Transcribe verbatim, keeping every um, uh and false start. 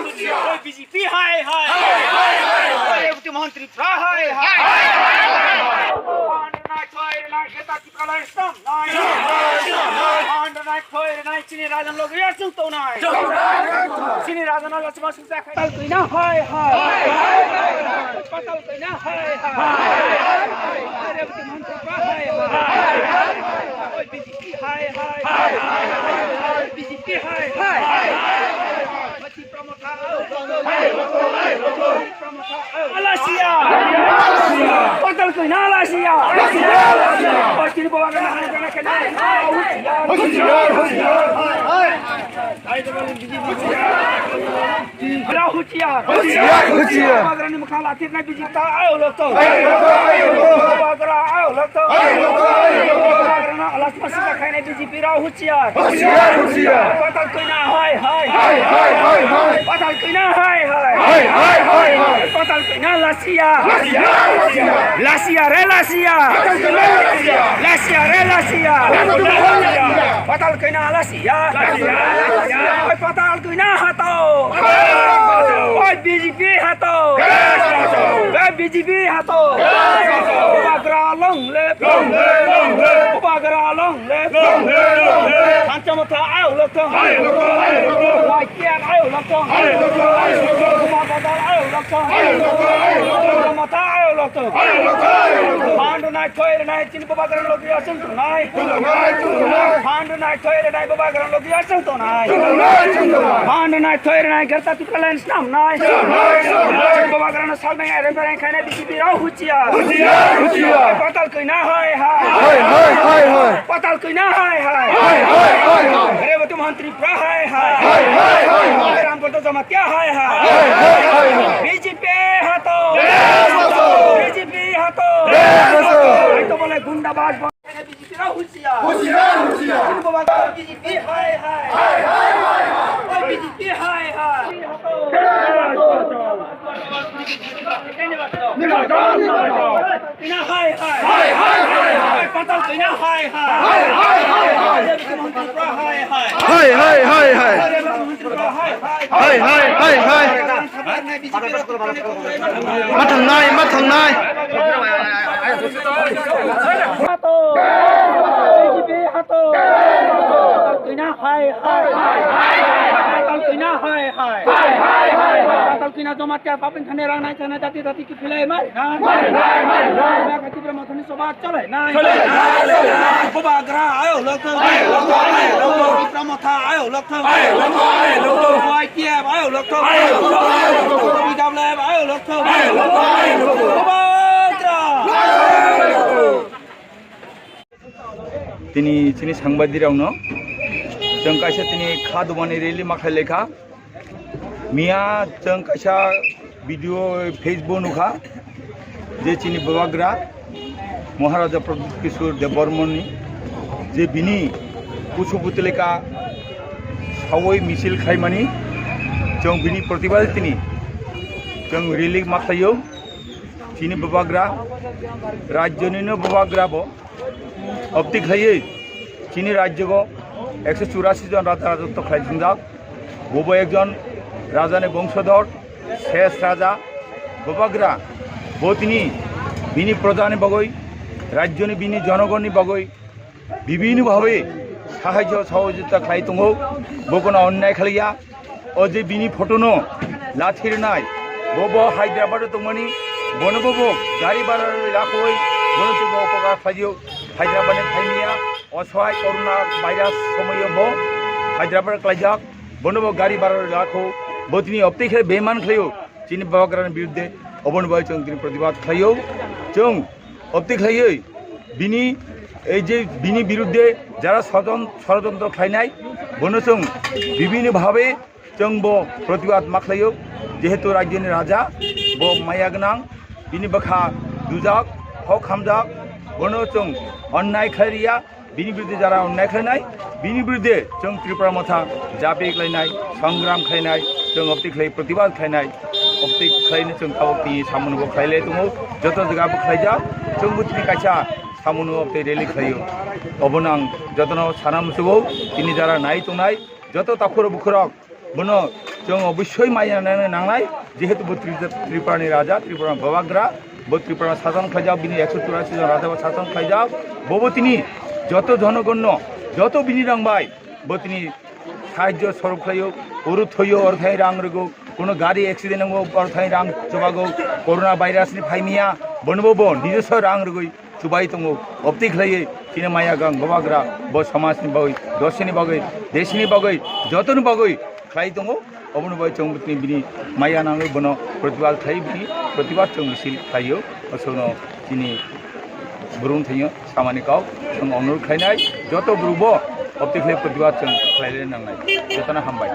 Oi B J P hai hai. Oi Reboti Mohan Tripura hai hai. Phandonai, thoirinai, Greater Tipraland swnamnai. Phandonai, thoirinai, chini rajani logi ya chwng tongnai. Chini rajani logi chwng tongnai. Patal kwina hai hai. Patal kwina hai hai. Oi Reboti Mohan Tripura hai hai. Oi B J P hai hai. Oi B J P hai hai. Alasia! Patal kwina alasia! Pachini bawa kana kana kana kana. Husiar, husiar. Husiar, husiar. Bagrani mukha lathir na B J P ta ayo lokto. Bagra ayo lokto. Bagrana alas masika khaina B J P rao husiar. Husiar, husiar. Patal kwina hai hai. Hai, hai, hai, hai. Patal kwina hai hai. Hai, hai, hai, hai. Patal kwina lasia. Lasia, lasia. Lasia re lasia. Patal kwina lasia. Lasia re lasia. Patal kwina lasia. Patal kwina lasia. Lasia, lasia. Oi patal kwina hato. Oi B J P hato. Oi B J P hato. Bagra long live. Long live, long live. Bagra long live. Long live, long live. Panchamotha ayo lokto. Ayo lokto, ayo lokto. Wai K M ayo lokto. Ayo lokto, ayo lokto. Uma Badal ayo lokto. Ayo lokto, ayo lokto. Uma Badal ayo lokto. Ayo lokto, ayo lokto. Phandonai, thoirinai, chini Bagrani logi ya chwng tongnai. Chwng tongnai, chwng tongnai. Phandonai, thoirinai, Bagrani logi ya chwng tongnai. Chwng tongnai, chwng tongnai. Phandonai, thoirinai, Greater Tipraland swnamnai. Chwng tongnai, chwng tongnai. Bagrani salnai, aireng phereng khaina B J P rao husiar. Husiar, husiar. Patal kwina hai hai. Hai, hai, hai, hai. Patal kwina hai hai. Hai, hai, hai, hai. Reboti Mohan Tripura hai hai. Hai, hai, hai, hai. Ram Gondo Jamatia hai hai. Hai, hai, hai, hai. B J P hato. Yes, hato. B J P hato. Yes, hato. Aito bole gunda baj bole B J P rao husiar. Husiar, husiar. Baba B J P hai hai. Hai, hai, hai, hai. Oi B J P hai hai. Kwina hai hai. Hai, hai, hai, hai. Patal kwina hai hai. Hai, hai, hai, hai. Hai, hai, hai, hai. Hai, hai, hai, hai. Ma thangnai, ma thangnai. Hato. B J P hato. Patal kwina hai hai. Patal kwina hai hai. Patal kwina Jamatia papin thani rang nai chana jati jati Philai mari nai. Mari nai, mari nai. Bubagra Tipra Mothani soba cholai nai. Cholai nai, cholai nai. Bubagra ayo lokto. Ayo lokto, ayo lokto. Tipra Motha ayo lokto. Ayo lokto, ayo lokto. Y T F ayo lokto. Ayo lokto, ayo lokto. P W F ayo lokto. Ayo lokto, ayo lokto. Bubagra. Ayo lokto. Tini chini sangbadirokno chwng kaisa tini kha dumani rally ma khlai laikha. Miya chwng kaisa video Facebook nukha je chini bubagra Maharaja Pradyut Kishore Debbarmani je bini kusu putelika sawi misil khlaimani chwng bini protibad tini chwng rally ma khlaio. Chini bubagra, rajyonino bubagra bo. Obti khlaiwi chini rajyogo ekso churasi jon raja rajotw khlai thwngjak. Bobo ekjon rajani bongsodhor, ses raja, bubagra. Bo tini bini projani bagwi, rajyoni bini jonogonni bagwi bibhinno bhabe sahajyo sohojogita khlai tongo. Bo kono onnay khlaiya. O je bini photo no lathi rwnai, bo bo Hyderabad o tongmani, bono bo bo gari bhara rwi lakhoi, bono tei bo upokar khlaio. Hyderabad ni phaimia, oswai corona virus somoio bo Hyderabad klaijak, bono bo gari bhara rwi lakho, bo tini obtwi khe beman khlaio, chini bubagrani birudde, obono bai chwng tini protibad khlaio, chwng obtwi khlaioi, bini, ei je bini birudde jara sojon-, sorojontro khlainai, bono chwng bibhinno bhabe chwng bo protibad ma khlaio, jehetu rajyoni raja, bo maya gwnang, bini bwkha dujak, hok hamjak, bono chwng onnay khlai riya, bini birudde jara onnay khlainai, bini birudde chwng Tripura Motha jabi khlainai, songram khlainai, chwng obtwi khlai protibad khlainai, obtwi khlaino chwng tabok tini samung bo khlai lai tongo, joto jaga bo khlaijak, chwng bo tini kaisa samung obtwi rally khlaio. Obono ang jotono sana muchugo, tini jara nai tongnai, joto takhurok bukhurok, Bono chwng obosoi maya nang-, nangnai, jehetu bo Tri-, Tripura ni raja, Tripura ni babagra, bo Tripura sason khlaijak, bini ekso churasi jon raja bo sason khlaijak, bobo tini joto jonogonno, joto bini rang bai, bo tini sahajjo sorok khlaio, uru thoio, orthai rang rwgo, kono gari accident wngo, orthai rang chubago, corona virus ni phaimiya, bonobo bo nijoswa rang rwgwi, chubai tongo, obtwi khlaiwi chini maya gang babagra bo samajni bagwi, dosini bagwi, desini bagwi, jotoni bagwi khlai tongo. Oboni bagwi chwng bini, bini maya nangwi bono protibad khlai, bini protibad chwng misil khlaio. Osono chini burung thaio samani kau chwng onurod khlainai, joto burukbo obtwi khlai protibad chwng khlaile nangnai. Jotona hambai.